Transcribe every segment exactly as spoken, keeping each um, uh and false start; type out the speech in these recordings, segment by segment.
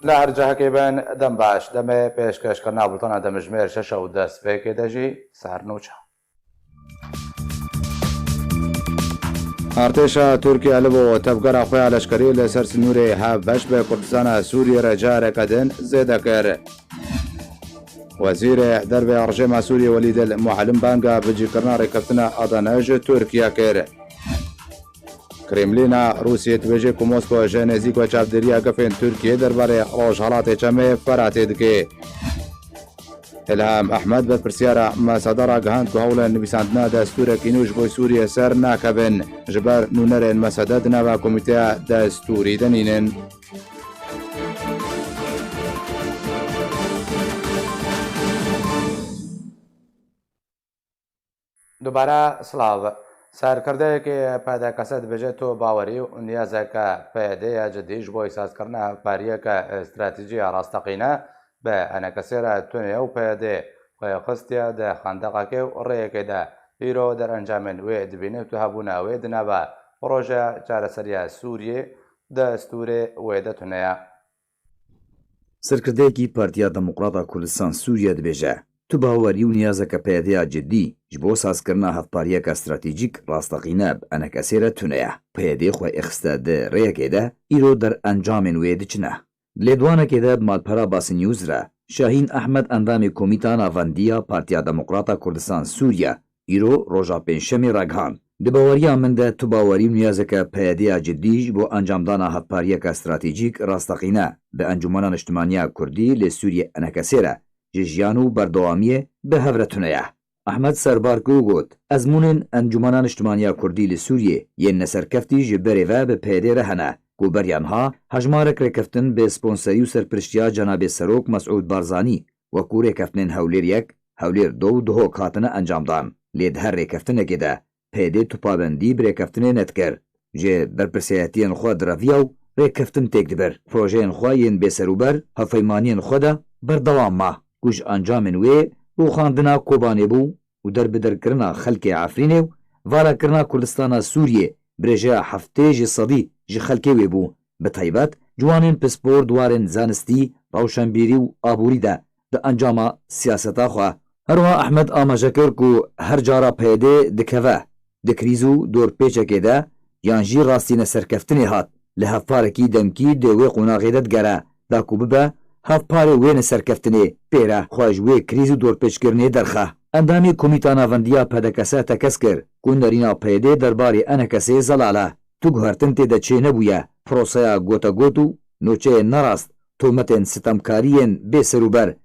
Li her cihekê bin, dem baş. Demê pêşkêşkirina bultena demjimêr şeş û destpêkê de jî sernûçe. Artêşa Tirkiye li bo tevgera xwe ya leşkerî li ser sinûrê hevbeş bi Kurdistana Sûriyê re careke din zêde kir. Wezîrê Derve ya Rejêma Sûriyê Welîd El Muallim banga bicîkirina rêkeftina Adana ji Tirkiye kir. Kremlîna Rûsiyê dibêje ku Moskwa ji nêzîk ve çavdêriya gefên Tirkiyê derbarê Rojhelatê Çemê Feratê dike. Îlham Ehmed, berpirsyara Mesede, ragihand ku hewlên nivîsandina destûrekî nû ji bo Sûriyê ser nakevin, ji ber nûnerên Mesede di nava komîteya destûrî de nînin. Dubare silav. Serkirdeyekê P D K S dibêje tu bawerî û niyazeke P Y D ya cidî ji bo îsazkirina hevpariyeke stratejî ya rasteqîne bi E N K S re tune ye û P Y D xwe xistiye di xendeqekê û rêyekê de. Îro derencamên wê dibîne û tu hebûna wê di nava projeya çareseriya Sûriyê destûrê wê de tune ye. Serkirdeyekî Partiya Demokrata Kurdistan Sûriye dibêje, tu bawerî û niyazeke P Y D ya cidî ji bo sazkirina hevpariyeke stratejîk rasteqîne bi E N K S re tune ye. P Y D xwe êxiste di rêyekê de, îro derencamên wê diçine. Di lêdwanekê de bi malpera Basî News re Şahîn Ehmed, endamê Komîta Navendî ya Partiya Demokrata Kurdistan Sûriye, îro roja Pêncşemê ragihand, di baweriya min de tu bawerî û niyazeke P Y D ya cidî ji bo encamdana hevpariyeke stratejîk rasteqîne bi Encûmena Niştimaniya Kurdî li Sûriyê, E N K S re, ji jiyan û berdewamiyê bi hev re tune ye. Ehmed Serbarkî got, ezmûnên Encûmena Niştimaniya Kurdî li Sûriyê yên neserkeftî ji berê ve bi P Y D re hene, ku beriya niha hejmarek rêkeftin bi sponserî û serpiriştiya Cenabê Serok Mesûd Barzanî, wekû rêkeftinên Hewlêr yek, Hewlêr du û Duhok hatine encamdan. Lê di her rêkeftinekê de P Y D tu pabendî bi rêkeftinê nedikir. Ji berpirsiyariyetiyên xwe direviya û rêkeftin têk dibir. Projeyên xwe yên bêserûber hevpeymaniyên xwe de berdewam ma, ku ji encamên wê rûxandina Kobanê bû û derbiderkirina xelkê Efrînê û valakirina Kurdistana Sûriyê bi rêjeya heftê ji sedî ji xelkê wê bû. Bi taybet ciwanên pispor di warên zanistî, rewşenbîrî û aborî de di encama siyaseta xwe. Her wiha Ehmed amaje kir ku her cara P Y D dikeve di krîz û dorpêçekê de yan jî rastî neserkeftinê hat, li hevparekî demkî di wê qonaxê de digere, da ku bibe hevparê wê neserkeftinê pê re xwe ji wê krîz û dorpêçkirinê derxe. Endamê Komîta Navendî ya P D K S tekez kir ku nerîna P Y D derbarê E N K S'ê zelal e. Tu guhertin tê de çênebûye, proseya gotegot û nûçeyên nerast, tometên sitemkarî yên bêserûber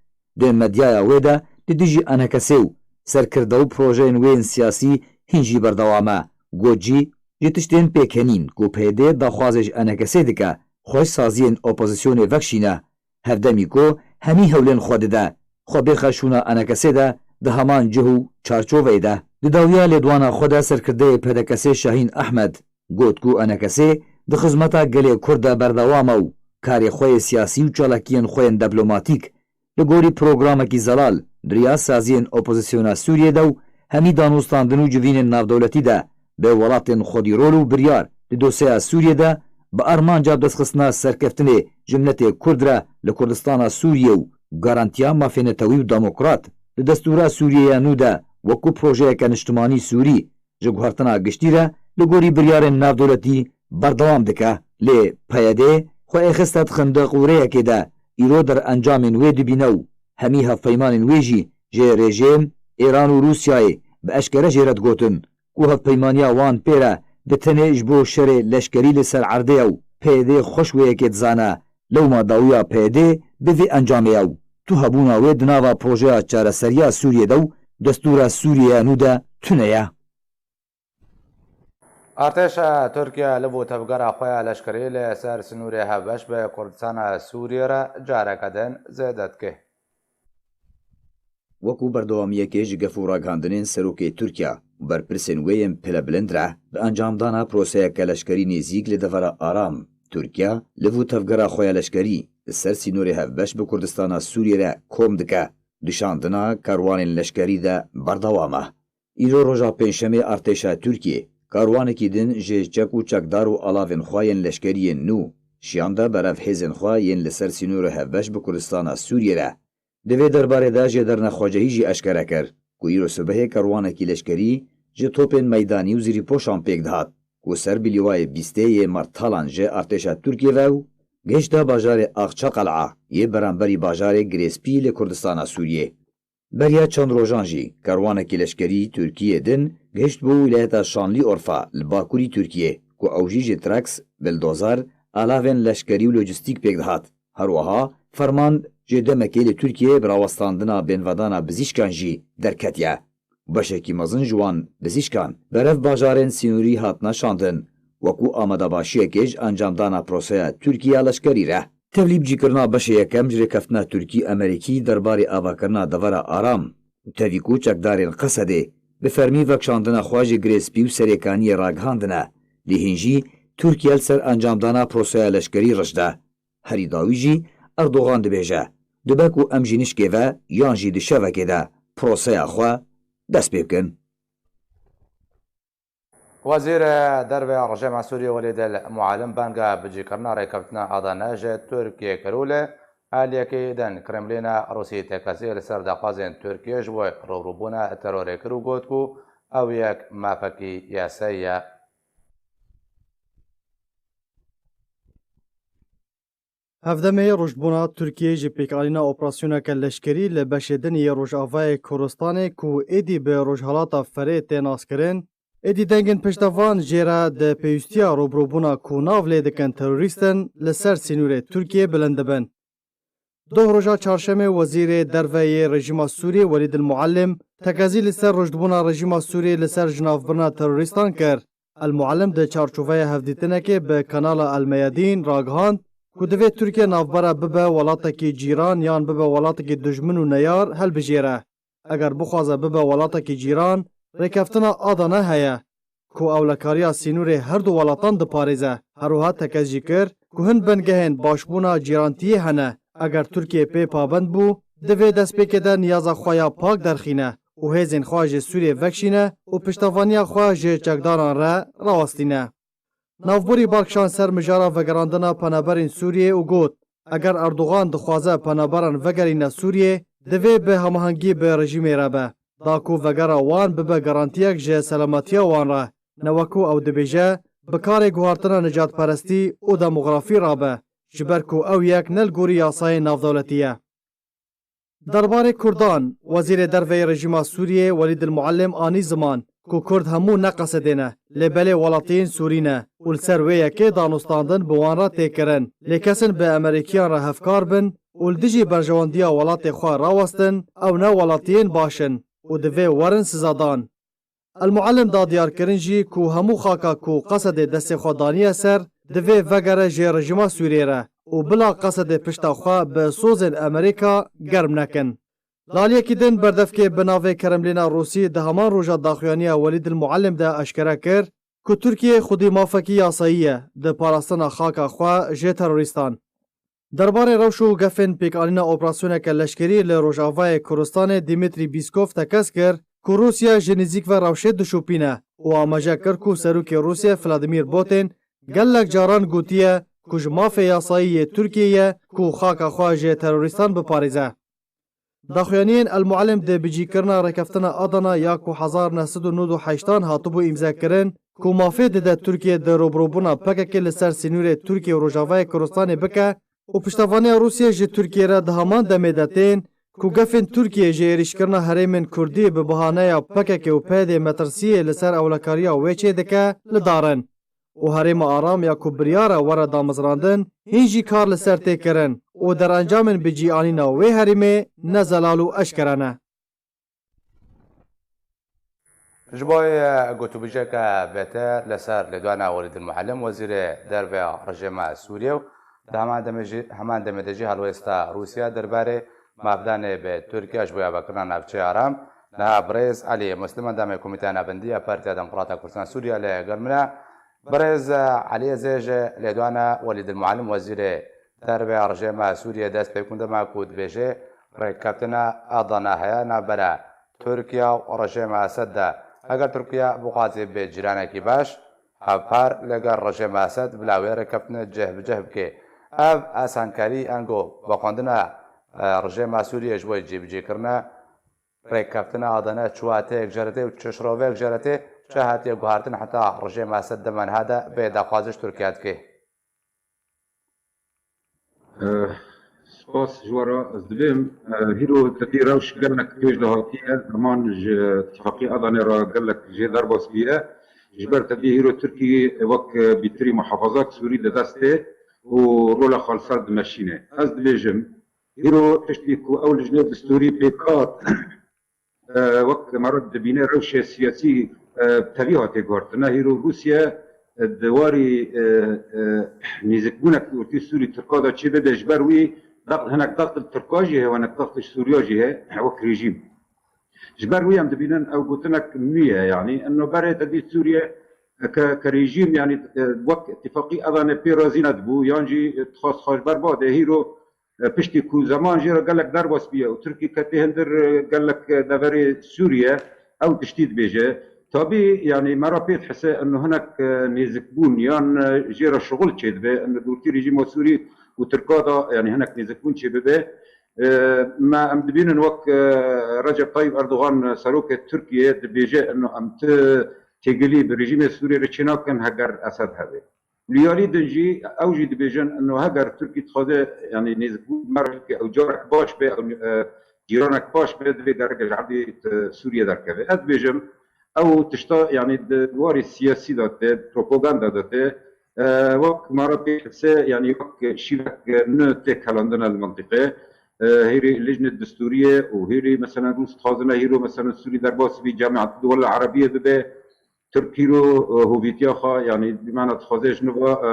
di medyaya wê de li dijî E N K S û serkirde û projeyên wê yên siyasî hîn jî berdewam e. Got jî, ji tiştên pêkenîn ku P Y D daxwazê ji E N K S'ê dike, xwe ji saziyên opozisyonê vekişîne. Hevdemî ku hemî hewlên xwe dide, xwe bêxe şûna E N K S'ê de di heman cih û çarçoveyê de. Di dawiya lêdwana xwe de serkirdeyê P D K S'ê Şahîn Ehmed got ku E N K S di xizmeta gelê Kurd de berdewam e û karê xwe yê siyasî û çalakiyên xwe yên diplomatîk li gorî programekî zelal di riya saziyên opozisyona Sûriyê de û hemî danûstandin û civînên navdewletî de bi welatên xwedî rol û biryar di dosyeya Sûriyê de bi armanca destxistina serkeftinê ji miletê Kurd re li Kurdistana Sûriyê û garantiya mafê netewî û demokrat di destûra Sûriyê ya nû de wekû projeyeke niştimanî Sûrî ji guhertina giştî re li gorî biryarên navdewletî berdewam dike. Lê P Y D xwe êxiste di xindiq û rêyekê de îro derencamên wê dibîne û hemî hevpeymanên wê jî ji rejîm Îran û Rûsyayê bi eşkere jê re digotin ku hevpeymaniya wan pê re bi tenê ji bo şerê leşkerî li ser erdê ye û P Y D xweş wê yekê dizane. Lewma dawiya P Y D bi vê encamê ye û tu hebûna wê di nava projeya çareseriya Sûriyê de û destûra Sûriyê ya nû de tune ye. Artêşa Tirkiye li bo tevgera xwe ya leşkerî li ser sînorê hevbeş bi Kurdistana Sûriyê re careke din zêde dike. Wekû berdewamiyekê ji gef û ragihandinên serokê Tirkiye û berpirsên wê yên pilebilind re, bi encamdana proseyeke leşkerî nêzîk li devera Aram, Tirkiye li bo tevgera xwe ya leşkerî li ser sînorê hevbeş bi Kurdistana Sûriyê re kom dike. Dişandina karwanên leşkerî de berdewam e. Îro roja Pêncşemê artêşa Tirkiyê karwanekî din ji çek û çekdar û alavên xwe yên leşkerî yên nû şiyande berev hêzên xwe yên li ser sînorê hevbeş bi Kurdistana Sûriyê re. Di vê derbarê de jêderine xwecihî jî eşkere kir ku îro sibehê karwanekî leşkerî ji topên meydanî û zirîpoşan pêk dihat ku ser bi lîwayê bîstê yê Martalan ji artêşa Tirkiyê ve û gihişte bajarê Axçaqel'a yê beramberî bajarê Girêspî li Kurdistana Sûriyê. Beriya çend rojan jî kerwanekî leşkerî Tirkiyê din gihiştbû wîlayeta Şanlîorfa li bakurî Tirkiyê ku ew jî ji traks, bildozer, alavên leşkerî û lojîstîk pêk dihat. Her wiha ferman ji demekê li Tirkiyê bi rawestandina bênvedana bizîşkan jî derketiye. Beşekî mezin ji wan bizîşkan berev bajarên sînorî hatine şandin, wekû amadebaşiyekê ji encamdana proseya Tirkiye ya leşkerî re. Tevlî bicîkirina beşê yekem ji rêkeftina Tirkî-Amerîkî derbarê avakirina devera Aram û tevî ku çekdarên Qesedê bi fermî vekişandina xwe ji Girêspî û Serêkaniyê ragihandine, lê hîn jî Tirkiye li ser encamdana proseya leşkerî riş de. Herî dawî jî Erdogan dibêje, dibe ku em jî nişkê ve yan jî di şevekê de proseya xwe dest pê bikin. Wezîrê Derve ya Rejîma Sûriyê Welîd El Mualim banga bicîkirina rêkeftina Adana ji Tirkiyê kir û li aliyekî din Kremlîna Rûsî tekezî li ser daxwazên Tirkiyê ji bo rûbirûbûna terorê kir û got ku ew yek mafekî yasayî ye. Hevdemê rojbûna Tirkiyê ji pêkanîna operasyoneke leşkerî li beşê din yê Rojavayê Kurdistanê ku êdî bi Rojhalata Ferê tê naskirin, êdî dengên piştevan jê re di pêwîstiya rûbirûbûna ku nav lê dikin terorîst in li ser sînorê Tirkiyê bilind dibin. Doh roja çarşemê Wezîrê Derve yê rejîma Sûriyê Welîd El Muallim tekezî li ser rojbûna rejîma Sûriyê li ser jinavbirina terorîstan kir. El Muallim di çarçoveya hevdîtinekê bi kanala El Meyadîn ragihand ku divê Tirkiye navbera bibe welatekî cîran yan bibe welatekî dijmin û neyar helbijêre. Eger bixwaze bibe welatekî cîran, rêkeftina Adana heye ku ewlekariya sînorê her du welatan diparêze. Her wiha tekez jî kir ku hin bingehên başbûna cîrantiyê hene. Eger Tirkiye pê pabend bû, divê destpêkê de niyaza xwe ya pak derxîne û hêzên xwe ji Sûriyê vekişîne û piştevaniya xwe ji çekdaran re rawestîne. Navborî bal kişand ser mijara vegerandina penaberên Sûriyê û got, eger Erdogan dixwaze penaberan vegerîne Sûriyê, divê bi hemahengî bi rejîmê re be, da ku vegera wan bibe garantiyek ji selametiya wan re, ne wekû ew dibêje, bi karê guhartina nijadperestî û demografî re be, ji ber ku ew yek ne li gorî yasayên navdewletî ye. Derbarê Kurdan, Wezîrê Derve yê rejîma Sûriyê Welîd El Muallim anî ziman ku Kurd hemû ne Qesedê ne, lê belê welatiyên Sûrî ne û li ser wê yekê danûstandin bi wan re tê kirin. Lê kes in bi Amerîkiyan re hevkar bin û li dijî berjewendiya welatê xwe rawestin, ew ne welatiyên baş in û divê werin sizadan. El Muallim da diyarkirin jî ku hemû xaka ku Qesedê destê xwe daniye ser, divê vegere ji rejîma Sûriyê re û bila Qesedê pişta xwe bi sozên Amerîka germ nekin. Li aliyekî din berdevkê bi navê Kremlîna Rûsî di heman roja daxuyaniya Welîd El Muallim de eşkere kir ku Tirkiye xwedî mafekî yasayî ye di parastina xaka xwe ji terorîstan. Derbarê rewş û gefên pêkanîna operasyoneke leşkerî li Rojavayê Kurdistanê Dîmîtrî Bîskov tekez kir ku Rûsya ji nêzîk ve rewşê dişopîne û amaje kir ku Serokê Rûsya Vladimir Putin gelek caran gotiye ku ji mafê yasayî yê Tirkiyê ye ku xaka xwe ji terorîstan biparêze. Daxuyaniyên El Muallim di bicîkirina rêkeftina Adana ya ku hezar neh sed û nod û heştan hatibû îmzekirin, ku mafê dide Tirkiye di rûbirûbûna P K K li ser sînorê Tirkiye û Rojavayê Kurdistanê bike û piştevaniya Rûsiyê ji Tirkiye re di heman demê de tên, ku gefên Tirkiye ji êrîşkirina herêmên Kurdî bi bahaneya P K K û P Y D'ê metirsiyê li ser ewlekariya wê çêdike, li dar in. û herêma Aram ya ku biryar e were damezrandin, hîn jî kar li ser tê kirin û derencamên bi cî anîna wê herêmê ne zelal û eşkere ne. Ji bo gotûbêjeke bêtir li ser lêdwana Welîd Muallim, Wezîrê Derve ya Rejîma Sûriyê û di heman demê jî, heman demê de jî helwêsta Rûsya derbarê mafdanê bi Tirkiye ji bo avakirina navçeya Aram, niha birêz Elî Muslim, endamê Komîteya Navendî ya Partiya Demokrata Kurdistan Sûriye li gel min e. Birêz Elî, ez ê ji lêdwana Welîd Muallim, Wezîrê Derve ya Rejîma Sûriye dest pê bikim, dema ku dibêje rêkeftina Adana heye navbera Tirkiye û rejîma Esed de. Eger Tirkiye bixwaze bê cîranekî baş, hevpar lêger rejîma Esed bila wê rêkeftinê cih bi cih bike. Ev asankarî ango vexwendina, e, rejîma Sûriyê ji bo cîbicîkirina rêkeftina Adana çi wateyek jê re tê û çi şirovek jê re tê, çi hatiye guhartin heta rejîma Esed dema niha de vê daxwazê ji Tirkiye dike? Eh, spas ji we re. Ez dibêm, eh, hîro tevî rewş gelek pêş de hatiye. Heman ji Îtîfaqî Adanê re gelek jê derbas bûye. Ji ber tevî hîro Tirkî wek, eh, bîtirî muhafazak Sûrî di dest tê û rola xwe li ser dimeşîne. Ez dibêjim, hîro piştî ku ew lijnê distûrî pêk hat, e, wek me re dibîne rewşê siyasî, e, tevî hate guhartin. Hîro Rûsye, e, di warî, e, e, nêzikbûnek ortî Sûrî Tirka de çêbibe, ji ber wî dext, hinek dext li Tirka jî heye, hinek dext li Sûriya jî heye, wek rejîm. Ji ber wî em dibînin ew gotinek nû ye, yanî ino berê te dît Sûriye, e, ke, ke rejîm, yanî, e, wek Îtîfaqî Adanê pê razî nedibû, yan jî, e, dixwast xwe ji ber bade. Hîro e, piştî ku zeman jê re gelek derbas bûye û Tirkî ketiye hundir, e, gelek, e, deverê Sûriye, ew tiştî dibêje. Tabî, yanî me re pê dihese ino hinek, e, nêzikbûn yan, e, jê re şixul çêdibe, ino di ortî rejîma Sûrî û Tirka de, yanî hinek nêzikbûn çêbibe. E, me em dibînin wek, e, Recep Tayyip Erdogan, e, serokê Tirkiyê dibêje ino em ti têgilî bi rejîmê Sûriyê re çênakin heger Esed hebe. Li alî din jî ew jî dibêjin, ino heger Tirkî dixwaze, yanî nêzikbûn bi me re bike, ew carek baş be, ew, e, cîranek baş be, divê gerek ji erdê, e, Sûriye derkeve. Ez dibêjim, ew tişta, yanî di warê siyasî de tê, propaganda de tê, e, wek me re pê dihese, yanî wek şîvek nû tê kelandine li mintîqê. E, hêrî lijnê distûriyê û hêrî, meselen, Rûs dixwazine hîro, meselen, Sûrî derbasî bî, Camiat Duwel Erebiyê bibe, Tirk hîro, e, hovîtiya xwe, yanî bi mana dixwaze ji nû ve, e,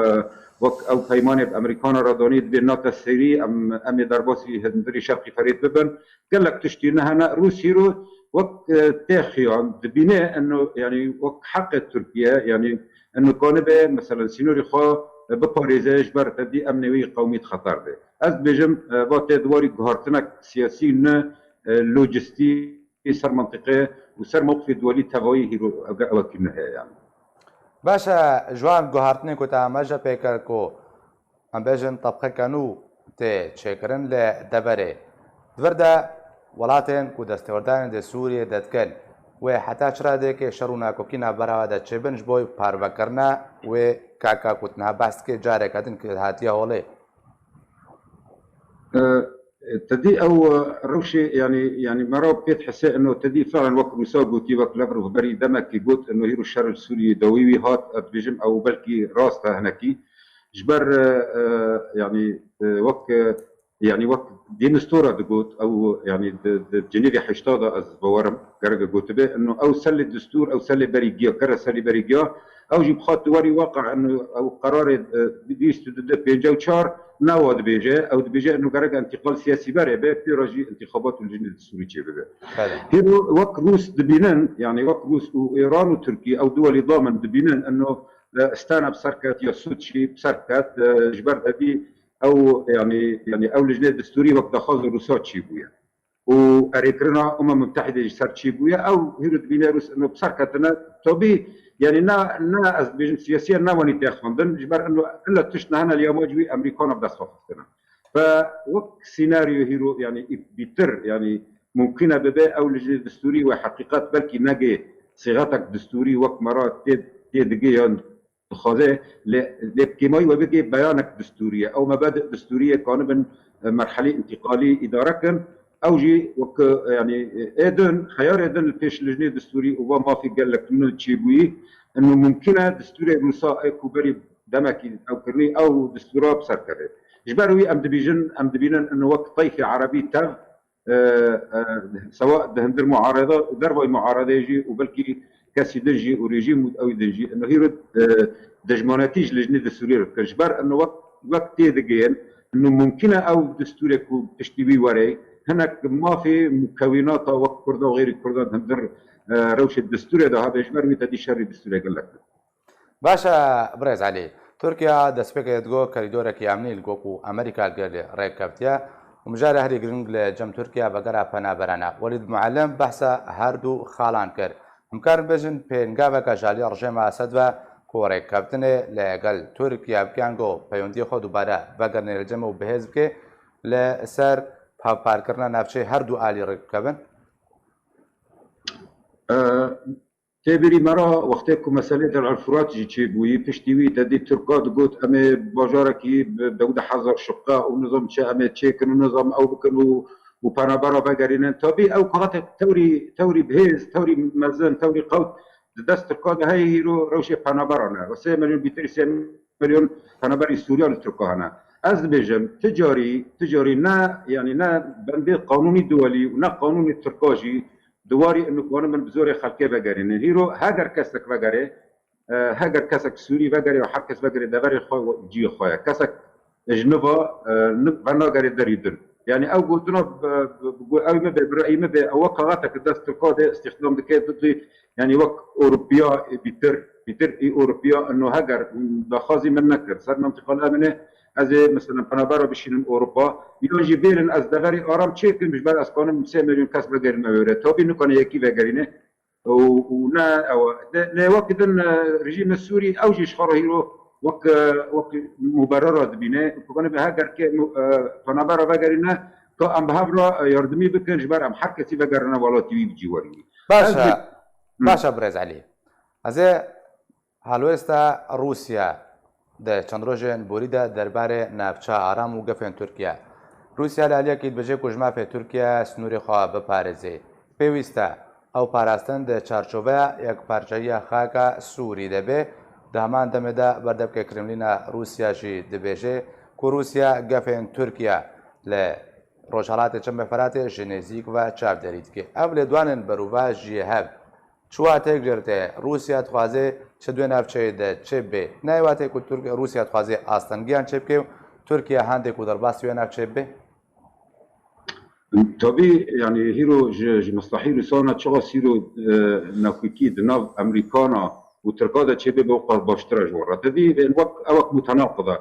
wek ew peymanê bi Amerîkana re danî, dibê nate serî, em, em ê derbasî hundirî şerqî Ferêt bibin. Gelek tiştî ne hene. Rûs hîro wek, e, têxiyan dibîne, eno, yanî wek heqê Tirkiye, yanî eno kanibe, meselen, sînorî xwe, e, biparêze, ji ber tevdî emnê wî qewmî di xeter de. Ez dibêjim, e, va tê di warî guhartinek siyasî ne, e, lojistî, ser mintîqe û ser mewqifê duwelî tevayî hîro ew, ew wekî nû heye, yanî. Baş e, ji wan guhartinên ku te amaje pê kir ku, em bêjin, tebqeke nû tê çêkirin li deverê. Di vir de welatên ku destêwerdanên di Sûriyê de dikin, wê heta çi radeyekê şer û nakokî navbera we de çêbin ji bo parvekirina wê kaka ku tu niha behs dikê careke din ku hatiye holê? E, tedî ew, e, rewşê, yanî, yanî me re pê dihese ino tedî filan wek Rûsa gotî, wek Lavrov berî demekî got, ino hîro şer li Sûriyê dawî wî hat, ez dibêjim ew belkî rast e hinekî. Ji ber, e, e, yanî, e, wek, e, yanî wek Dîmistora digot, ew, yanî di, di Cinîvê heşta de ez bawerim, gerek gotibe, ino ew selê distûr, ew selê berî giya, kere selê berî giya, ew jî bi xwe tu werî waqe, ino ew qerarê, e, bîst û du pêncî û çar, newa dibêje, ew dibêje, ino gerek întîqal siyasî berê be, pêra jî întîxabat û lijnê distûrî çêbibe. Belê. Hîro wek Rûs dibînin, yanî wek Rûs û Îran û Tirkî, ew duwelî damin dibînin, ino, e, Stana bi ser ket ya Sûçî bi ser ket, e, ji ber tevî ew, yanî, yanî ew lijnê distûrî wek daxwaza Rûsa çêbûye. Û erêkirina Umem Mutehîdê ji ser çêbûye. Ew hîro dibîne Rûs ino bi ser ketine. Tabî, yanî ne, ne ez dibêjim siyasiyan ne wanî tê xwendin. Ji ber ino illa tişt nehene li amac wî Amerîkana bi dest xwe xiftine. Fe wek senaryo hîro, yanî î-, bîtir, yanî mumkin e bibe ew lijnê distûrî wê heqîqet belkî negê sîxetek distûrî wek me re tê, tê digê yan dixwaze, lê, lê kêmayî we bigê beyanek distûrî ye. Ew mebedi distûrî ye, kanibin, e, merhelê întîqalî îdare kin. Ew jî wek, e, yanî, e, ê din, xeyarê din li pêş lijnê distûrî û va mafê gelek nû çêbûyî, ino mumkin e distûrê Rûsa ê ku berî demekî ew kirinî, ew distûra bi ser keve. Ji ber wî em dibîjin, em dibînin ino wek teyfê erebî tev, e, e, sewa di hundir muarede û dervayî muaredeyê jî û belkî kesî din jî û rejîm û ew din jî. Ino hîro, e, dijmanetî ji lijnê distûrî re dikir. Ji ber ino wek, wek tê digihên, ino mumkin e ew distûrê ku piştî wî were, hinek mafê mukewînata wek Kurda û xeyrî Kurdan di hundir, e, rewşê distûrê de hebe, ji ber wî te dî şerî distûrê gelek. Baş e, birêz Elî. Tirkiye destpêkê digot korîdorekî emnî li ku Amerîka li gel rêk keftiye û mijara herî giring li cem Tirkiye vegera penaberan e. Welîd Muallim behsa her du xalan kir. Em karin bêjin pêngaveke ji alî rejîma Esed ve ku rêkeftinê li gel Tirkiye bikin ku peywendiya xwe dubare vegerîne li cem û bihêz bike li ser hevpar kirina navçeyê her du alî rêk bikevin. E, Tê birî me re wextê ku meselê Der'el Furat jî çêbûyî, piştî wî te dî Tirka digot, em ê bajarekî bi dewde hezar şiqe û nizam çi em ê çêkin û nizam ew bikin û, û penabera vegerînin. Tabî ew kaxetek tewrî, tewrî bihêz, tewrî mezin, tewrî qewt di dest Tirka de heye, hîro rewşê penaberan e. Ve sê milyon bîtir sê milyon penaberî Sûriya li Tirka hene. Ez dibêjim, ti carî, ti carî ne, yanî ne bendê qanûnî duwelî û ne qanûnê Tirka jî di warî inu kanin bin bi zorê xelkê vegerînin. Hîro heger kesek vegere, e, heger kesek Sûrî vegere û her kes vegere deverê xwe û ciyê xwe ye. Kesek ji niva, e, ni-, venagere derî din. Yanî ew gotina, e, bi, bi, ew me be, bi reyî me be, ew wek kaxetek dest Tirka de îstîxdam dike, tu, tu, yanî wek Ewropiya, e, bîtir, bîtir î Ewropiya, ino heger daxwazî min nekir. Ser mentiqan emine, ez ê, mesela, penabera bişînim Ewropa, yan jî bênin ez deverê aram çêkim, ji ber ez kanim sê milyon kes vegerîme wêre. Tabî nikane yekî vegerîne. Û, û ne ew e. Ne, ne wek din, e, rejîmê Sûrî, ew jî ji xwe re hîro wek, e, wek muberera dibîne. Ku bane be heger ke mu-, e, penabera vegerîne, ka em bi hev re, e, yardimî bikin, ji ber em her kesî vegerine welatî wî bi cîwarî wî. Baş Ez e, bê- Hı. Baş e birêz Elî. Ez ê Helwesta Rûsya di çend rojên borî de derbarê navça aram û gefên Tirkiye. Rûsya li aliyekî dibêje ku ji mafê Tirkiye sînorê xwe biparêzê. Pêwîst e ew parastin di çarçoveya yekparçeyiya xaka Sûrî de be. Di heman demê de berdevkê Kremlîna Rûsya jî dibêje ku Rûsya gefên Tirkiye li Rojhelatê Çemê Feratê ji nêzîk ve çavderî dike. Ev lêdwanên berovajiyê hev Çi wateyek girtê? Rûsya dixwaze çi di wê navçeyê de çêbibe? Nayê watê ku Tirk-, Rûsya dixwaze astengiyan çêbike û Tirkiye hende ku derbasî wê navçeyê bibe? Tabî, yanî hîro ji, ji meslehî Rûsana çiqas hîro, e, nakokî di nav Amerîkana û Tirka de çêbibe, ew qas baştir e ji wan re. Tevî, e, wek, ew wek mutenaqid e.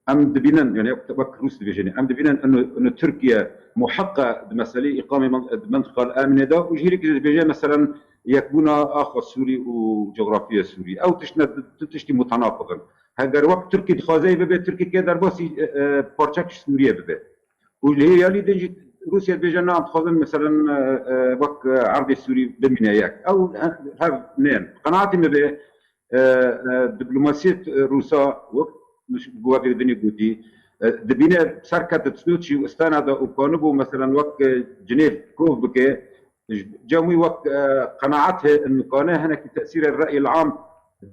Em dibînin, yani wek Rûs dibêjin, em dibînin ino, ino Tirkiye muheq e di meselê îqamê men-, di mentiqal emnê de û ji hîrê dibêje, meselen, yekbûna axa Sûrî û cografiya Sûrî. Ew tişt ne, tu tiştî mutenaqid in. Heger wek Tirkî dixwaze bibe, Tirkî ke derbasî, e, e, parçek ji Sûriye bibe. Û li hêyalî din jî Rûsya dibêje, na, em dixwazin, meselen, e, e, wek, e, erdê Sûrî bimîne yek. Ew he-, hev nên. Qenaetî min be, e, e, diplomasiyê, e, Rûsa wek bi we bêdinê gotî, e, dibîne ser ket di Soçî û Astana de û kanibû, meselen, wek, e, Cinêv kov bike, ji cem wî wek, e, qenaet heye, inu kane hinekî tesîrê reyîl am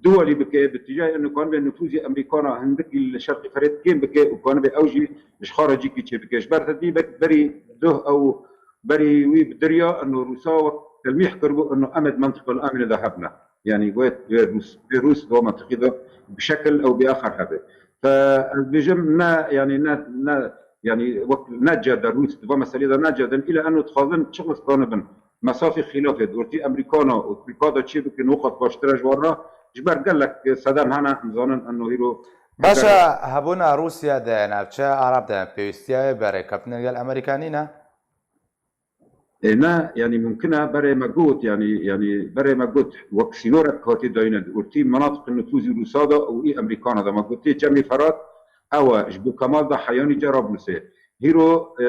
duwelî bike, bi tîjayê inu kanibe nifûzê Amerîkana hindikî li Şerqî Ferêt kêm bike û kanibe ew jî ji xwe re cîkî çê bike. Ji ber te dî be-, berî duh ew berî wî bi diriya inu Rûsa wek telmîh kiribû inu em ê di mentiqal emnê de hebne. Yanî wê, wê Rûs, wê Rûs di mentiqî de bi şekil ew bi axir hebe. Fe ez dibêjim ne, yanî ne, ne, yanî wek ne cede Rûs di va meselê de ne cede, îla eno dixwazin çi qas kanibin mesafê xîlafê di ortî Amerîkana û Tirka de çê bikin, wexwet baştir e ji wan re. Ji ber gelek sedem hene, em zanin eno hîro Baş e, hebûna Rûsya di navçe Arab de pêwîstiya wê bi rêkeftinê gel Amerîka nîne? Ê, ne, yanî mumkin e, berê me got, yanî, yanî berê me got, wek sînorek hatî dayîne di ortî menatiqê nifûzî Rûsa de û î Amerîkana de. Me got, tê Çemê Ferat, ew e, ji bo Kemal de heyanî Cerablûsê. Hîro, e,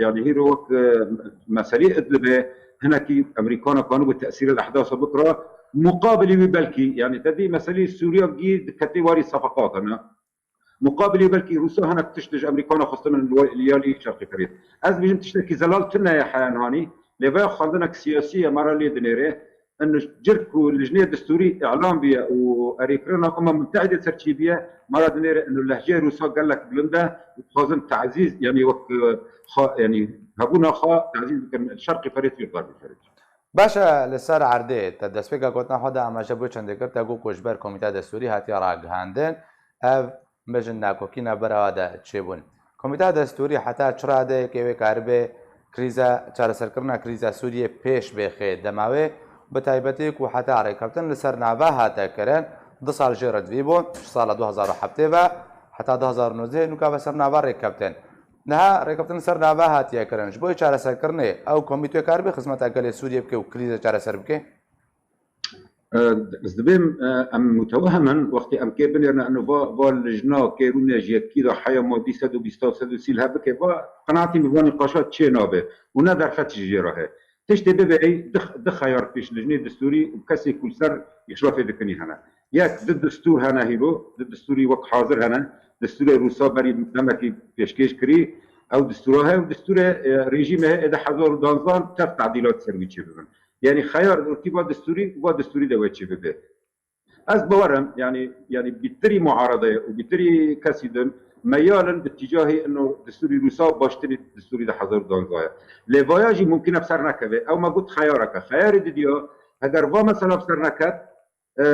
yanî hîro wek, e, meselê Idlibê hinekî Amerîkana kanibû tesîrê li ehdasa bikira, muqabilî wî belkî, yanî te dî meselê Sûriya gî diketê warî sefeqatan e. Muqabilî belkî Rûsa hinek tişt ji Amerîkana xwestibin li, li alî Şerqê Ferêt. Ez dibêjim tiştekî zelal tune ye heya nihanî, lê vaya xwendinek siyasî ye, me re lê dinêre. In cir ku lijnê distûrî îlan bûye û erêkirina Umem Mutehîdê ser çêbûye, me re dinêre ino lehceyê Rûsa gelek bilind e û dixwazin tazîz, yanî wek, e, xwe, yanî hebûna xwe tazîz bikin Şerqê Ferêt û Xerbê Ferêt. Baş e, li ser erdê te destpêka gotina xwe de amaje bo çendê kir, te got ku ji ber Komîteya Destûrî hatiye ragihandin, ev bêjin nakokî navbera de çêbûn. Komîteya Destûrî heta çi radeyekê wê karibe krîza, çareserkirina krîza Sûriyê pêş bêxe dema wê, bi taybetî ku heta rêkeftin li ser nava hate kirin, du sal jê re divî bû, ji sala du hazar û heftê ve heta du hazar û nozdeh nûka ve ser nava rêkeftin. Niha rêkeftin ser nava hatiye kirin. Ji bo çareserkirinê ew komîte karibe xizmeta gelê Sûriyê bike û krîze çareser bike? Ez dibêm em mutewehim in, wextê em kê binêrine eno va, va lijna kêrûne ji yekî de heya ma dî sed û bîst sed û sî li hev bike, va qenaetî min va nîqaşa çê nabe û ne derfet ji jê re heye. Tiştê bibe ey di, di xeyar pêş lijnê distûrî û kesê ku li ser îşrafê dikinî hene. Yek, di distûr hene hîro, di distûrî wek hazir hene. Distûrê Rûsa berî demekî pêşkêş kirî, ew distûra heye û distûrê, e, rejîmê heye êdî hezar û duwazdeh tev tedîlat ser wî çêbibin. Yanî xeyar û tîba distûrî û va distûrî de wê çêbibe. Ez bawer im, yanî, yanî bîtirî muaredeyê û bîtirî kesî din meyal in bi tîcahî ino distûrî Rûsa baştirî distûrî di hezar û duwazdeh ye. Lê vaya jî mumkin e bi ser nekeve. Ew me got xeyareke. Xeyarê didiya, heger va mesela bi ser neket, e,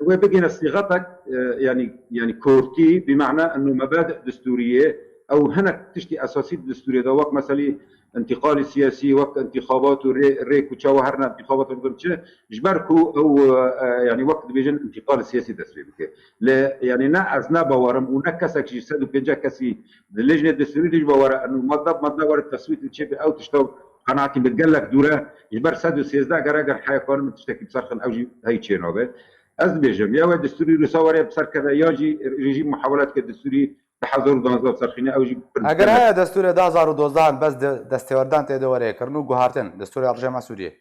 wê bigihîne sîxetek, e, yanî, yanî kortî, bi mena ino mebed distûrî ye. Ew hinek tiştî esasî di distûrê de, wek meselî întîqalî siyasî, wek întîxabat û rê, rê ku çawa herine întîxabat û çi, ji ber ku ew, e, yanî wek dibêjin întîqalî siyasî dest pê bike. Lê yanî ne ez ne bawer im û ne kesek ji sed û pêncî kesî di lijnê distûrî de jî bawer e, eno madde bi madde were teswît û çêbe ew tişta qenaetî min gelek dûr e, ji ber sed û sêzdeh gere ger heya kanin min tiştekî bi ser xin ew jî hey çê nabe. Ez dibêjim, ya wê distûrî Rûsa were bi ser keve ya jî rejîm muhawelat ke distûrî di hezar û duwazdeh bi ser xîne ew jî pir Eger heye destûrê du hazar û duwazdeh bes de, destêwerdan tê de were kirin û guhartin, destûrê rejîma Sûriyê.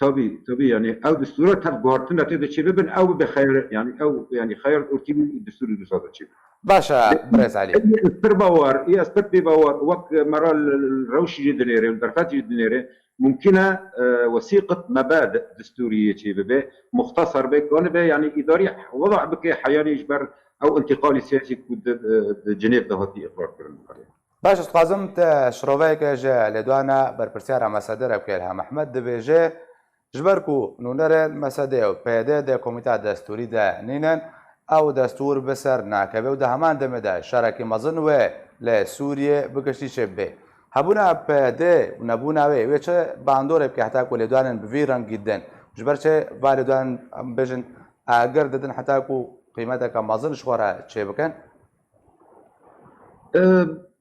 Tabî, tabî, yanî ew distûra tev guhartin de tê de çêbibin, ew bibe xeyr, yanî ew, yanî xeyr ortî distûrî Rûsa de çêbibin. Baş e, birêz Elî. Ê ez pir bawer, ê ez pir pê bawer, wek me re li, li rewşî jî dinêre, li derfetî jî dinêre, mumkin e, e, wesîqet mebed distûrî yê çêbibe, muxteser be, kanibe, yanî îdarî weda bike heyanî ji ber ew întîqalî siyasî ku di, e, di Cinêv de hatî îqrar kirin. Baş, ez dixwazim te şiroveyeke ji lêdwana berpirsiyara mesedê re bike. Îlham Ehmed dibêje, ji ber ku nûnerên mesedê û P Y D di komîta destûrî de nînin, ew destûr bi ser nakeve û di heman demê de şerekî mezin wê li Sûriyê bi giştî çêbibe. Hebûna P Y D û nebûna wê, wê çi bandorê bike heta ku lêdwanên bi vî rengî din? Ji ber çi va lêdwanên, em bêjin, agir didin heta ku qîmeteke mezin ji xwe re çêbikin?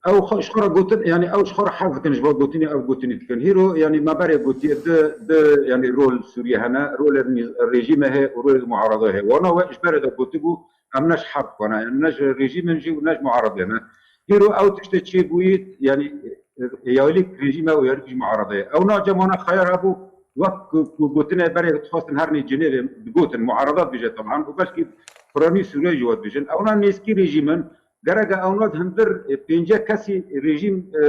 Ew xwe, ji xwe re gotin, yanî ew ji xwe re hez dikin, ji bo gotinê ew gotinê dikin. Hîro, yanî me berê gotiye di, di, yanî rol Sûriye hene, rolê nîz-, rejîmê heye û rolê muarada heye. Wana we ji berê de gotibû, em ne ji herb xwe ne, em ne ji rejîmê jî û ne ji muaradê ne. Hîro ew tiştê çêbûyî, yanî, e, ya wî rejîm e û ya wî jî muarada ye. Ew na cem wana xeyar hebû, wek ku, ku gotinê berê dixwastin hernê Cinêvê digotin, muarada dibêje teban, û belkî piranî Sûriyeyê jî we dibêjin. Ewna nêzkî rejîm in, gerek e ewna di hundir, e, pêncî kesî rejîm, e,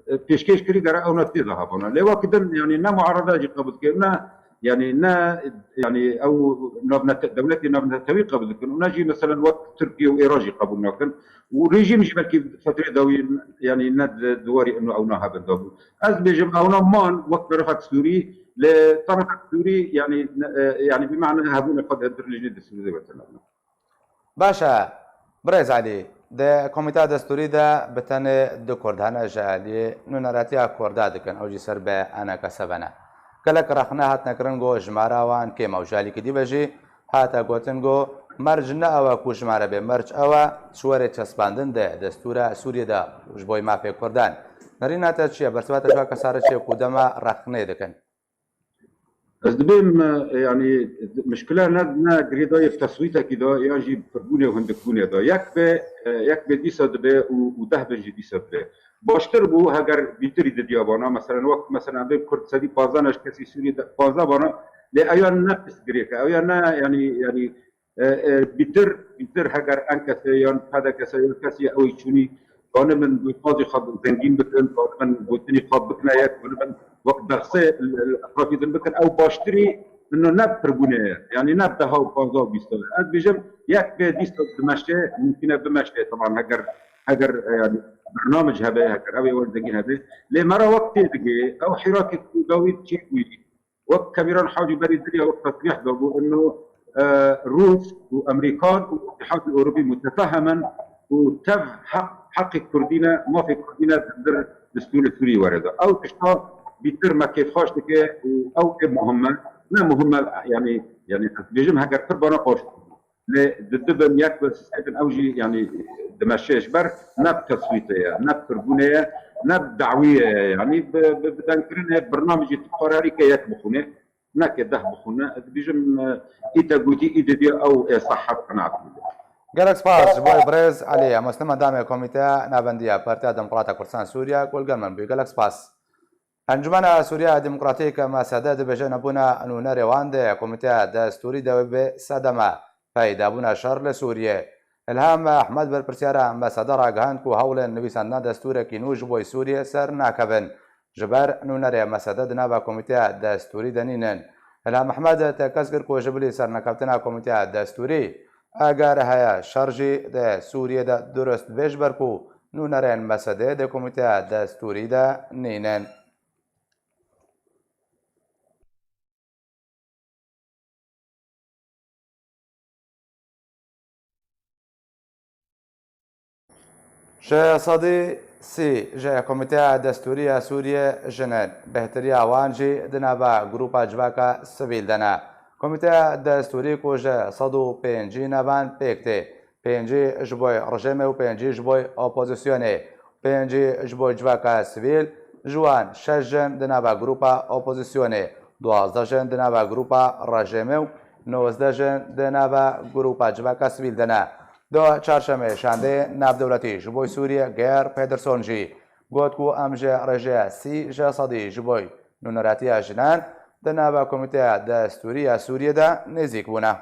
e, pêşkêş kirî, gerek ewna tê de hebana. Lê wek din, yanî ne muarada jî qebûl dike, ne, yanî ne, yanî ew navnete-, dewletê navnetewî qebûl dikin û ne jî meselen wek Tirkiye û Êran jî qebûl nakin. Û rejîm jî belkî fetrê dawî, yanî ne di, di warî ino ewna hebin de bû. Ez dibêjim ewna man wek terefek Sûrî, li terefek Sûrî, yanî, e, yanî bi mane hebûna xwe di hundir lijnê destûrî de werte nebûn. Baş e, birêz Elî, di komîta destûrî de bi tenê du kurd hene ji aliyê nûneratiya kurda dikin, ew jî ser bi enekese ve ne. Gelek rexne hatine kirin ku jimara wan kêm e û ji alîkî dî ve jî hate gotin ku merc ne ew e ku jimare bê, merc ew e ji werê çespandin di destûra Sûriyê de ji bo mafê kurdan. Nerîna te çi ye? Bersiva te ji wa kesa re çi ye ku dema rexnê dikin? Ez dibêm, e, yanî, mişkile ne, ne girêdayî bi teswîtekî de yan jî bi pirbûnê û hindikbûnê de. Yek be, e, yek be dîsa dibe û, û deh bin jî dîsa dibe. Baştir bû heger bîtirî didiya bana. Meselen, wek, meselen, em bê Kurd sedî pazdeh ne ji kesî Sûriyê de pazdeh bana, lê ew ya ne pirsgirêk e, ew ya ne, yanî, yanî, e, e, bîtir, bîtir heger enkese yan P D K S yan kesî ew çûnî kanibin wîqazî xwe zengîn bikin, kanibin gotinî xwe bikine yek, kanibin wek derxsê etrafî din bikin, ew baştirî ino ne pirbûnê ye. Yanî ne bi deha û panzdeh û bîst ye. Ez dibêjim yek bê dîsa dimeşe, mumkin e bimeşe, teban heger, heger, e, yanî bernamec hebe, heger ew ê wer zengîn hebe. Lê me re wek tê digê, ew hîrakê ku dawî çêbûyî, Wek Kemîran Hacî berî diriya wek tesrîh dabû, ino, e, Rûs û Emerîkan û Îtîhadê Ewropî mutefahem in û tev heq, heqê Kurdî ne, mafê Kurdî ne di vir destûrê Sûrî were de. Ew tişta bîtir me kêfxweş dike û ew ê muhim e. Ne muhim e, yanî, yanî ez dibêjim heger pir bana qarşî. Lê di dibin yek bi sisêtin ew jî, yanî, dimeşe ji ber ne bi teswîtê ye, ne bi pirbûnê ye, ne bi dawiyê ye. Yanî bi, bi, bi dengkirinê birnamecê tu kararî ke yek bixûne, neke deh bixûne. Ez dibêjim, e, î te gotî, î didiya ew ê sehhet qenaet bide. Gelek spas ji bo birêz Elî, em û sima endamê Komîteya Nabendiya Partiya Demokrata Kurdistan Sûriye ku li gel min bû. Gelek spas. Encûmena Sûriya Demokratîk, M S D, dibêje nebûna nûnerê wan di Komîteya Destûrî de wê bê sedeme peydabûna şer li Sûriyê. Îlham Ehmed, berpirsiyara M S D, ragihand ku hewlên nivîsandina destûrekî nû ji bo Sûriyê ser nakevin, ji ber nûnerê M S D di nava Komîteya Destûrî de nînin. Îlham Ehmed tekez kir ku ji bilî sernekeftina Komîteya Destûrî, eger heye şer jî di Sûriyê de durust bê, ji ber ku nûnerên M S D di Komîteya Destûrî de nînin. Ji sedî sî ji Komîteya Destûrî ya Sûriyê jin in. Bêhtiriya wan jî di nava grûpa civaka sivîl de ne. Komîteya Destûrî ku ji sed û pêncî nevan pêk tê, pêncî ji bo rejîmê û pêncî ji bo opozîsyonê, pêncî ji bo civaka sivîl, ji wan şeş jin di nava grûpa opozîsyonê, duwazdeh jin di nava grûpa rejîmê û nozdeh jin di nava grûpa civaka sivîl de ne. Di çarşemê şandê navdewletî ji bo Sûriye Geir Pedersen jî got ku em ji rêjeya sî ji sedî ji bo nûneratiya jinan di nava Komîteya Destûrî ya Sûriyê de nêzîk bûne.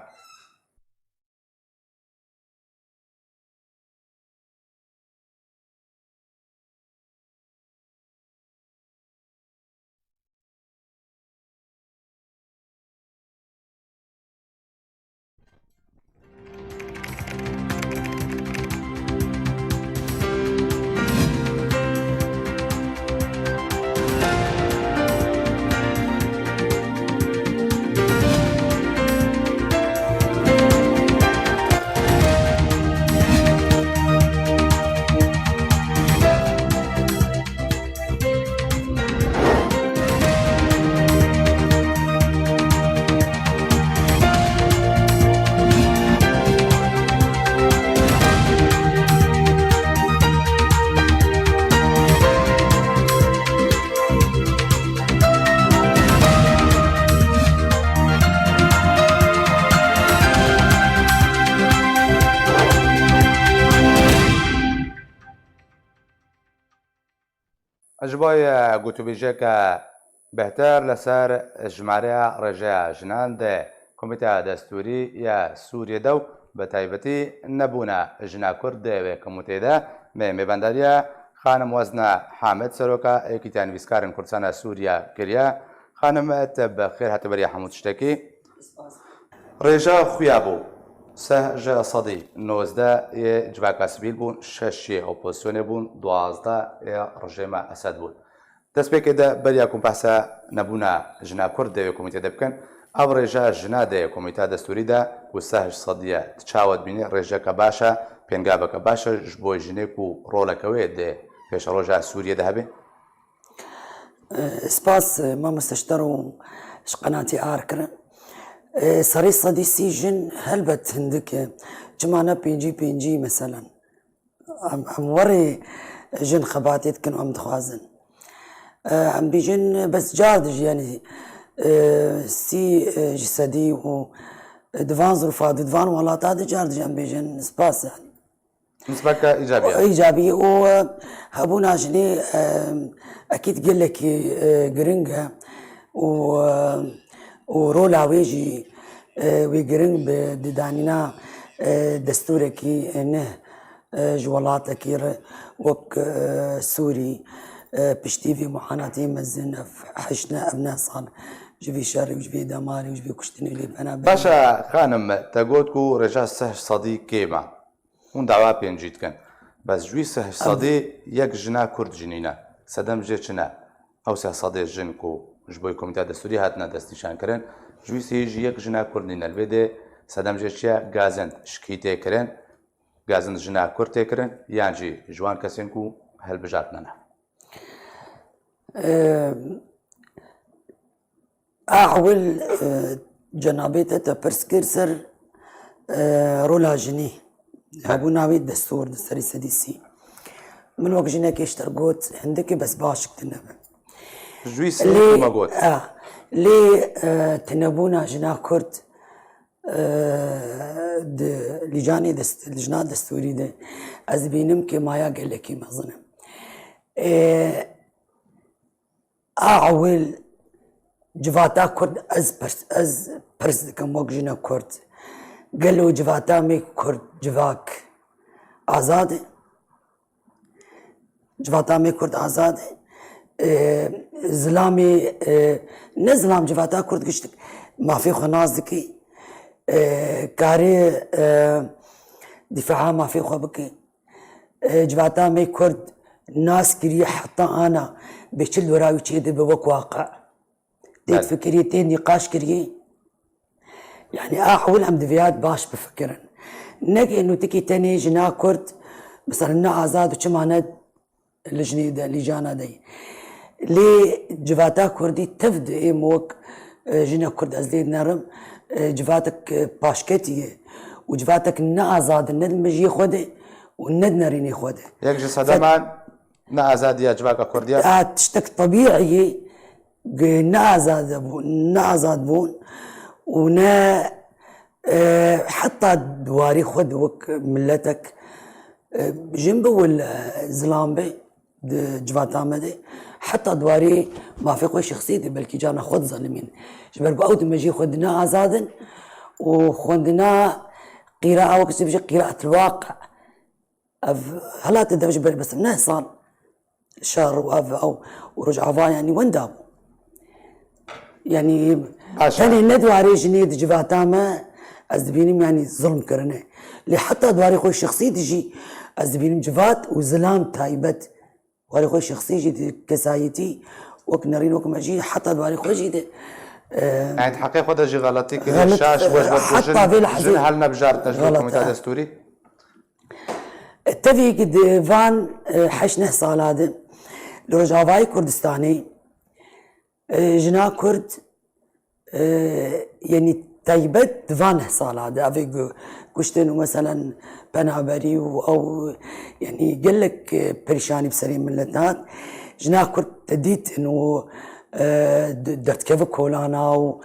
Ji bo, e, gotûbêjeke bêhtir li ser jimareya rêjeya jinan di Komîteya Destûrî ya Sûriyê de û bi taybetî nebûna jina Kurd di wê komîteyê de, me mêvandariya xanim Wezna Hamed, seroka Yekîtiya Nivîskarên Kurdistan a Sûriye kiriye. Xanim, te bi xêr hatî beriya hemû tiştekî. Rêja xuya bû. Seh ji sedî nozdeh yê civaka sivîl bûn, şeş yê opozisyonê bûn, duwazdeh yê rejîma Esed bûn. Destpêkê de beriya ku behsa nebûna jina Kurd di wê komîtê de bikin, ev rêja jina di Komîteya Destûrî de ku seh ji sedî ye, tu çawa dibînî, rêjeke baş e, pêngaveke baş e ji bo jinê ku roleke wê di pêşeroja Sûriyê de hebe? Spas, e, mamoste ji te re û ji qenatî ar kirin. E, serî sedî sî jin helbet hindik e. Çima ne pêncî pêncî meselen? Em, em werê jin xebatê dikin û em dixwazin. E, em bêjin bes car dijî, yanî, e, sî, e, ji sedî û di van zirûfa de, di van welata de car dijî em bêjin spas, yanî. Nisbeke îcabî ye. Îcabî û, e, hebûna jinê, e, ekîd gelekî, e, giring e û, e, û rola wê jî, e, wê giring bi di danîna, e, destûrekî, e, ne, e, ji welatekî re wek, e, Sûrî, e, piştî vê muanatê mezin, ev heşt ne, ev ne sal ji vê şerê û ji vê demarê û ji vê kuştinê lê bena. Baş e, xanim, te got ku rêja seh sedî kêm e. Hûn dawa pêncî dikin. Bes ji wî seh sedî yek jina Kurd jî nîne. Sedem jê çi ne? Ew seh sedê jin ku ji bo Komîteya Destûrî hatine destnîşankirin. Ji wî sêyî jî yek jina Kurd nîne. Li vê de sedem jê çi ye? Gazind şikî tê kirin. Gazind jina Kurd tê kirin, yan jî ji wan kesên ku hilbijartine ne? A ewil, e, cenabê te te pirs kir ser, e, rola jinî. Hebûna wî destûr di serî sedî sî. Min wek jinekê ji te got, hindikî bes baş tine be. Ji wî sî me got. Lê, e, tinebûna jina Kurd, e, di lîcanê dest-, lijna destûrî de ez dibînim ke maya gelekî mezin e. E, A ewil civata Kurd ez pirs, ez pirs dikim wek jina Kurd. Gelo civata me Kurd civak azad e? Civata me Kurd azad e? E, zilamê, e, ne zilam civata Kurd giştik mafê xwe nas dikî. E, karê, e, dîfaa mafê xwe bikî. E, civata me Kurd nas kiriye heta ana bê çi li dora wî çêdibe wek waqe. Tê difikirî, tê nîqaş kirî. Yanî a ewil em diviyat baş bifikirin. Neke nûtikî tenê jina Kurd, mesela ne azad û çima ne li jinê de, lîcana de ye. Lê civata Kurdî tev di êm wek, e, jina Kurd ez lê dinerim, e, civatek, e, paşketî ye û civatek ne azad in, ne di mejiyê xwe de û ne di nerînê xwe de. Yek ji sedeman ne azadiya civaka Kurdiya. Ya tiştek tebîî ye, ne azad bûn, ne azad bûn û ne, e, heta di warî xwe de wek miletek, e, jin be wele zilam be di civata me de, heta di warî mafê xwe şexsî de belkî carna xwe dizelimîn. Ji ber ku ew di mejiyê xwe de ne azad in û xwendina qîra, ew kişî dibêje qîraetil waqe. Ev hilatê dev ji ber mesela neh sal şer û ev ew û Rojava, yanî wenda bû. Yanî tenê ne di warê jinê di civata me ez dibînim, yanî zulm kirine. Lê heta di warê xwe şexsî de jî ez dibînim civat û zilam taybet. Warê xwe şexsî jî di kesayetî wek nerîn wek me jî heta di warê xwe jî de, e, Yanî di heqê xwe de jî xeletî kiriye, şaş, e, weş, heta vê lehzê jin hel nebjartine ji bo Komîta Destûrî. Tevî di van, e, heşt neh sala de li Rojavayê Kurdistanê, e, jina Kurd, e, yanî taybet di van neh sala de, ev ê gu-, kuştin û meselen penaberî û ew, yanî gelek, e, perîşanî bi serê milet hat. Jina Kurd te dîtin û, e, d-, derdikeve kolana û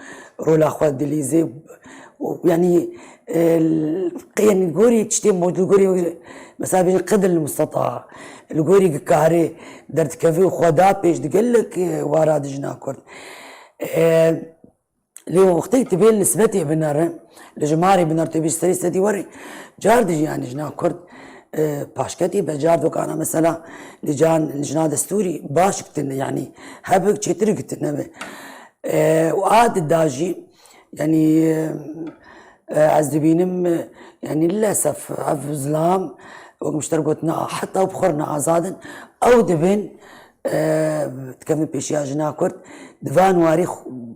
rola xwe dilîzê û, yanî, e, l-, yanî gorî tiştê mod-, li gorî, mesela bêjin qedr musteta, li gorî ki karê derdikeve û xwe da pêş di gelek, e, wara di jina Kurd. E, lê wextê tu bê li nisbetê binere, li jimarê binere, tu bê ji serê sedî were, car dijî yanî jina Kurd, e, paşketî be, car dokana mesela li can, li jina destûrî baş gitine, yanî hebik çêtir gitine be. E, û a dida jî, yanî, e, ez dibînim, e, yanî lilesef ev zilam, wek min ji te re got, ne, heta bi xwe re ne azad in, ew dibin, e, dikevin pêşiya jina Kurd, di van warî xu-,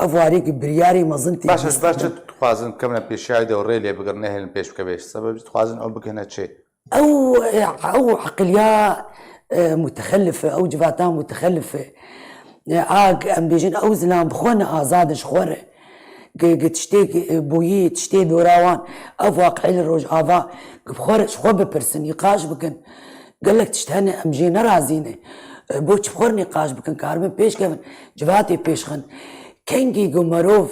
ev warî ki biryarî mezin tê Baş e, ji ber çi dixwazin bikevine pêşiya de û rê lê bigirin, nehêlin pêş bikeve, sebeb jî dixwazin ew bikevine çê? Ew, ew eqiliya, e, mutexelif e, ew civata mutexelif e. E, a, em bêjin ew zilam bi xwe ne azad in ji xwe re. Gi, gi tiştê, e, bûyî, tiştê dora wan, ev waqiî li Rojava, gi bi xwe re, ji xwe bipirsin, nîqaş bikin. Gelek tişt hene em jê nerazî ne. E, bo çi bi xwe re nîqaş bikin, karibin pêş kevin, civatê pêş xin. Kengî ku merov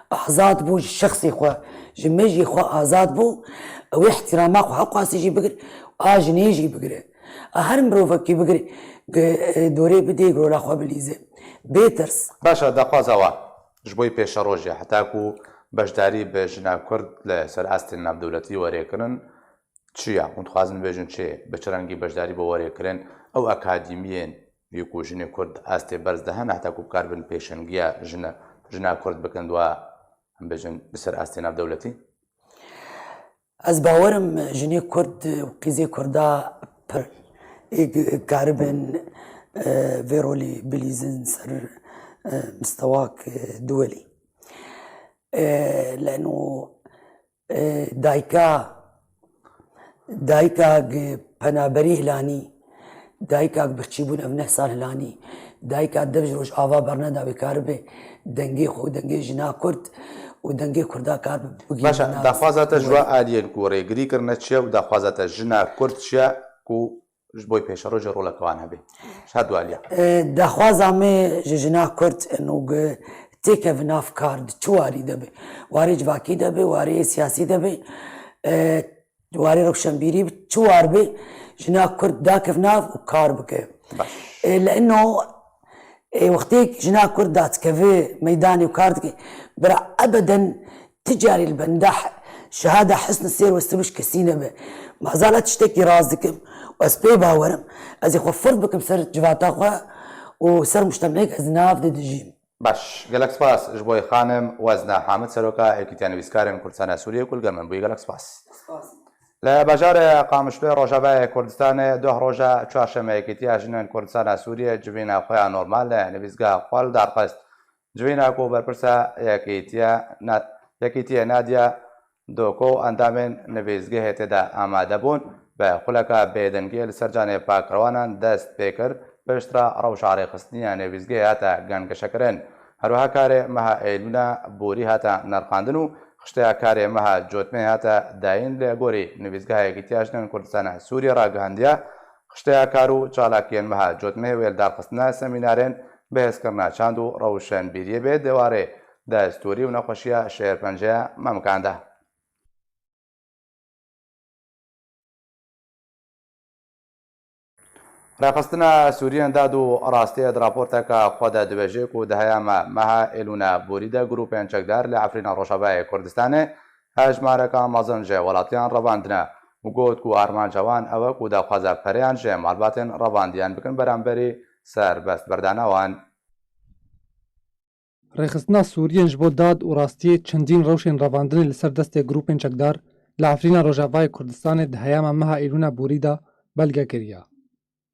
azad bû ji şexsê xwe, ji mejiyê xwe azad bû, ew ê îhtîrama xwe heqwasî jî bigir, a jinê jî bigire. A her mirovekî bigire, gi, e, dorê bidê, gi rola xwe bilîze. Bê tirs. Baş e, daxwaza we ji bo pêşerojê, heta ku beşdarî bi jina Kurd li ser astên navdewletî were kirin, çi ye? Hûn dixwazin bêjin çi? Bi çi rengî beşdarî bo were kirin? Ew akademiyên yê ku jinê Kurd astê berz de hene heta ku bikaribin pêşengiya jina, jina Kurd bikin di wa, em bêjin, bi ser astê navdewletî? Ez bawer im jinê Kurd û qîzê Kurda pir ê karibin, e, vê rolê bilîzin ser, e, mistewak, e, duwelî. E, leno, e, dayka, dayka g-, penaberî hilanî, dayka g-, birçîbûn ev neh sal hilanî, dayka dev ji roj ava berneda wê karibe dengê xwe û dengê jina Kurd û dengê Kurda karibe bigihîne. Başa, daxwaza te ji we aliyên ku rêgirî kirine çi ye û daxwaza te jina Kurd çi ye ku ji bo pêşerojê roleke wan hebe. Ji her du aliya. E, daxwaza me ji jina Kurd û têkeve nav kar di çi warî de be. Warê civakî de be, warê siyasî de be, e, warê rewşenbîrî bi çi war be, jina Kurd dakev nav û kar bike. Baş. E, li ino, e, wextê jina Kurd dadikeve meydanê û kar dike, bira ebeden Ti carî li benda he-, şehada hisn sêr westibiş kesî nebe. Mazala tiştekî rast dikim û ez pê bawer im. Ez ê xwe firv bikim ser civata xwe û ser mujtemeyek ez nav de dijîm. Baş, gelek spas ji bo xanim Wezna Hamid, seroka Yekîtiya Nivîskarên Kurdistana Sûriyê ku li gel min bûyî. Gelek spas. Spas. Li bajarê Qamişloyê Rojavayê Kurdistanê duh roja çarşemê Yekîtiya Jinên Kurdistana Sûriyê civîna xwe ya normal li nivîsgeha xwe li dar xist. Civîna ku berpirsa Yekîtiya Na-, Yekîtiyê Nadya Doko û endamên nivîsgehê tê de amade bûn, bi xuleka bêdengiyê li ser canê pakirwanan dest pê kir, piştre rewşa rêxistiniya nivîsgehê hate gengeşekirin. Her wiha karê meha Eylûna Borî hate nirxandin û xişteya karê meha Cotmehê hate dayîn. Li gorî nivîsgeha Yekîtiya Jinên Kurdistana Sûriyê ragihandiye, xişteya kar û çalakiyên meha Cotmehê wê li darxistina semînarên bihêzkirina çand û rewşenbîriyê bê di warê destûrî û nexweşiya şêrpenceya Memkan de. Rêxistina Sûriyên Dad û Rastiyê di raporteke xwe de dibêje ku di heyama meha Êlûna Borî de grûpên çekdar li Efrîna Rojavayê Kurdistanê hejmareka mezin ji welatiyan revandine û got ku armanca wan ew e ku daxwaza pereyan ji malbatên revandiyan bikin beramberî serbestberdana wan. Rêxistina Sûriyên ji bo dad û rastiyê çendîn rewşên revandinê li ser destê grûpên çekdar li Efrîna Rojavayê Kurdistanê di heyama meha Îlûna Borî de belge kiriye.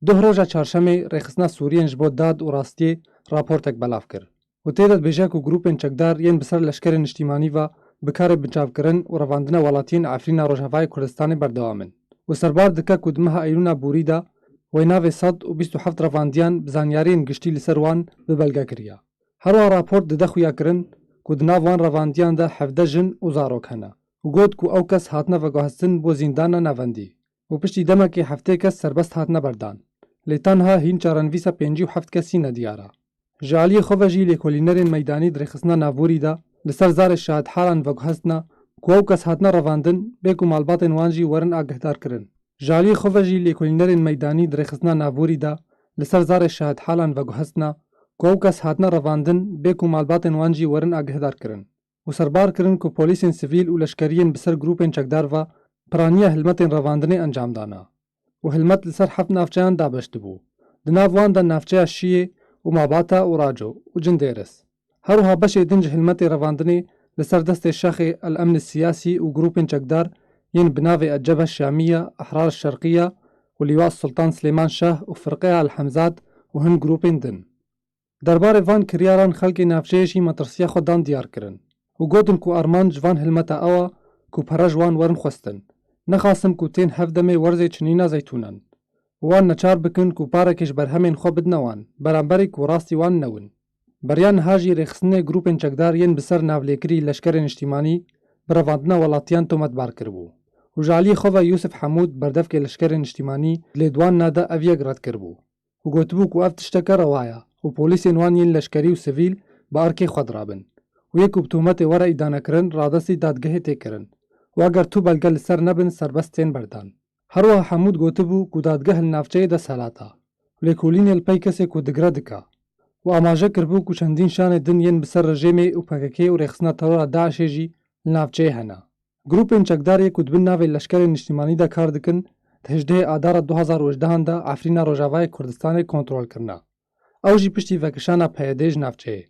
Duh roja çarşemê Rêxistina Sûriyên ji bo dad û rastiyê raportek belav kir û tê de dibêje ku grûpên çekdar yên bi ser leşkerên niştîmanî ve bi karê binçavkirin û revandina welatiyên Efrîna Rojavayê Kurdistanê berdewam in û serbar dike ku di meha Eylûna Borî de wê navê sed û bîst û heft revandiyan bi zanyariyên giştî li ser wan bi belge kiriye. Her wiha raport dide xuyakirin ku di nav wan revandiyan de hevdeh jin û zarok hene û got ku ew kes hatine veguhestin bo zîndana navendî û piştî demekê heftê kes serbest hatine berdan. Lê tenha hîn çarenivîsa pêncî û heft kesî nediyar e. Ji aliyê xwe ve jî lêkolînerên meydanî di rêxistina navborî de li ser zarê şahidhalan veguhestine ku ew kes hatine revandin bê ku malbatên wan jî werin agihdarkirin. Ji aliyê xwe ve jî lêkolînerên meydanî di rêxistina navborî de li ser zarê şahidhalan veguhestine ku ew kes hatine revandin bê ku malbatên wan jî werin agihdarkirin û serbar kirin ku polîsên sivîl û leşkeriyên bi ser grûpên çekdar ve piraniya hilmetên revandinê encam dana û hilmet li ser heft navçeyan dabeş dibû. Di nav wan de navçeya Şiyê û Mabata û Raco û Cindêris. Her wiha beşê din ji hilmetê revandinê li ser destê şaxê El Emn Siyasî û grûpên çekdar yên bi navê El Cebhe Şamiye, Ehrar Şerqiye û Lîwa Sultan Silêman Şah û Firqeya El Hemzat û hin grûpên din. Derbarê van kiryaran xelkê navçeyê jî metirsiya xwe dan diyar kirin û gotin ku armanc ji van hilmeta ew e ku pere ji wan werin xwestin. Nexasim ku tên hev demê werzê çinîna zeytûnan. Wan neçar bikin ku parekê ji berhemên xwe bidine wan, beramberî ku rastî wan newin. Beriya niha jî rêxistinê grûpên çekdar yên bi ser navlêkirî leşkerên niştîmanî bi revandina welatiyan tometbar kiribû û ji aliyê xwe ve Yûsif Hemûd berdevkê leşkerên niştîmanî di lêdwanina de ev yek red kiribû û gotibû ku ev tişteke rewa ye û polîsên wan yên leşkerî û sivîl bi erkê xwe dirabin û yê ku bi tometê were îdanekirin radestî dadgehê tê kirin û eger tu belge li ser nebin serbest tên berdan. Her wiha Hemûd gotibû ku dadgeh li navçeyê desthilat e û lêkolînê li pey kesê ku digre dike û amaje kiribû ku çendîn şanê din yên bi ser rejêmê û P K K û rêxistina terora DAIŞê jî li navçeyê hene. Grûpên çekdar yê ku di bin navê leşkerên niştîmanî de kar dikin, di hejdehê Adara du hazar û hejdehan de Efrîna Rojavayê Kurdistanê kontrol kirine. Ew jî piştî vekişana P Y D'ê ji navçeyê.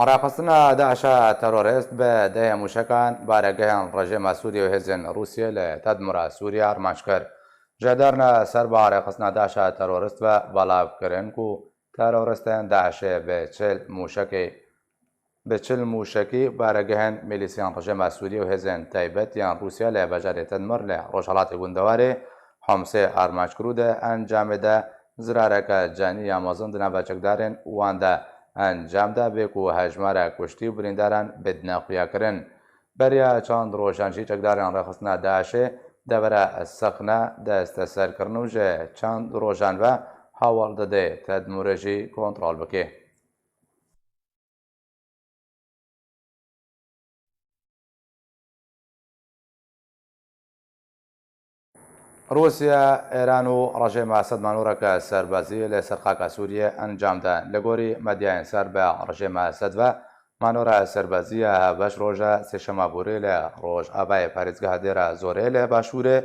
Rêxistina DAIŞa terorîst bi dehê mûşekan baregehên rejêma Sûriyê û hêzên Rûsiyê li Tedmura Sûriyê armanc kir. Ji darna ser ba rêxistina DAIŞ a terorist ve belav kirin ku teroristên DAIŞê bi çil mûşekê, bi çil mûşekî baregehên milîsyan rejîma Sûriyê û hêzên taybet yên Rûsya li bajarê Tedmir li rojhelatê gundewarê Homsê armanc kir û di encamê de zirareke canî ya mezin di nava çekdarên wan de encam da, bê ku hejmara kuştî û birîndaran bidine xuyakirin. Beriya çend rojan jî çekdarên rêxistina DAIŞê devera Sexne desteser kirin û ji çend rojan ve hewl dide Tedmûrê jî kontrol bike. Rûsya, Îran û rejîma Esed manoreke serbazî li ser xaka Sûriyê encam dan. Li gorî medyayên ser bi rejîma Esed ve, manora serbazî ya hevbeş roja sêşema borê li rojavayê parêzgeha Dêra Zorê li başûrê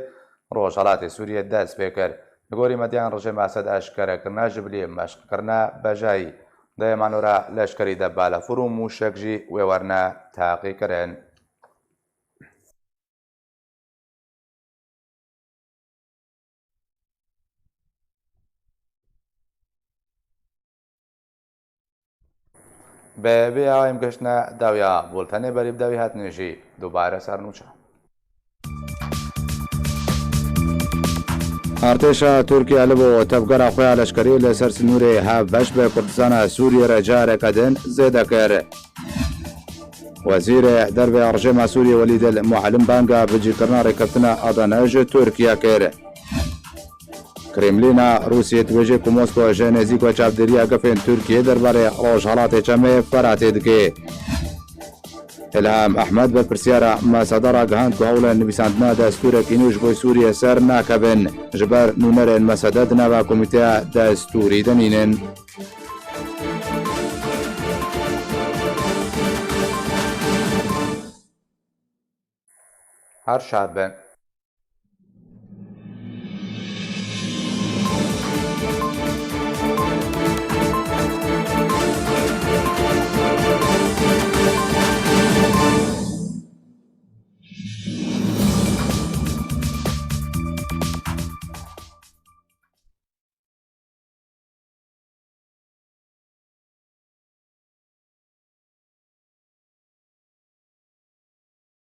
rojhelatê Sûriyê dest pê kir. Li gorî medyayên rejîma Esed eşkerekirina ji bilî meşqkirina bejayî dê manora leşkerî de balafir û mûşek jî wê werine teqîkirin. Bi vê awayê em gihiştine dawiya bultenê, berî bi dawî hatinê jî dubare ser nûçe. Artêşa Tirkiye li bo tevgera xwe ya leşkerî li ser sinûrê hevbeş bi Kurdistana Sûriyê re careke din zêde kir. Wezîrê Derve ya Rejîma Sûriyê Welîd El Muallim banga bicîkirina rêkeftina Adana ji Tirkiye kir. Kremlîna Rûsiyê dibêje ku Moskwa ji nêzîk ve çavdêriya gefên Tirkiyê derbarê Rojhelatê Çemê Feratê dike. Îlham Ehmed berpirsiyara Mesede ragihand ku hewlên nivîsandina destûrekî nû ji bo Sûriyê ser nakevin, ji ber nûnerên Mesede di nava komîteya destûrî de nînin. Her şad bin.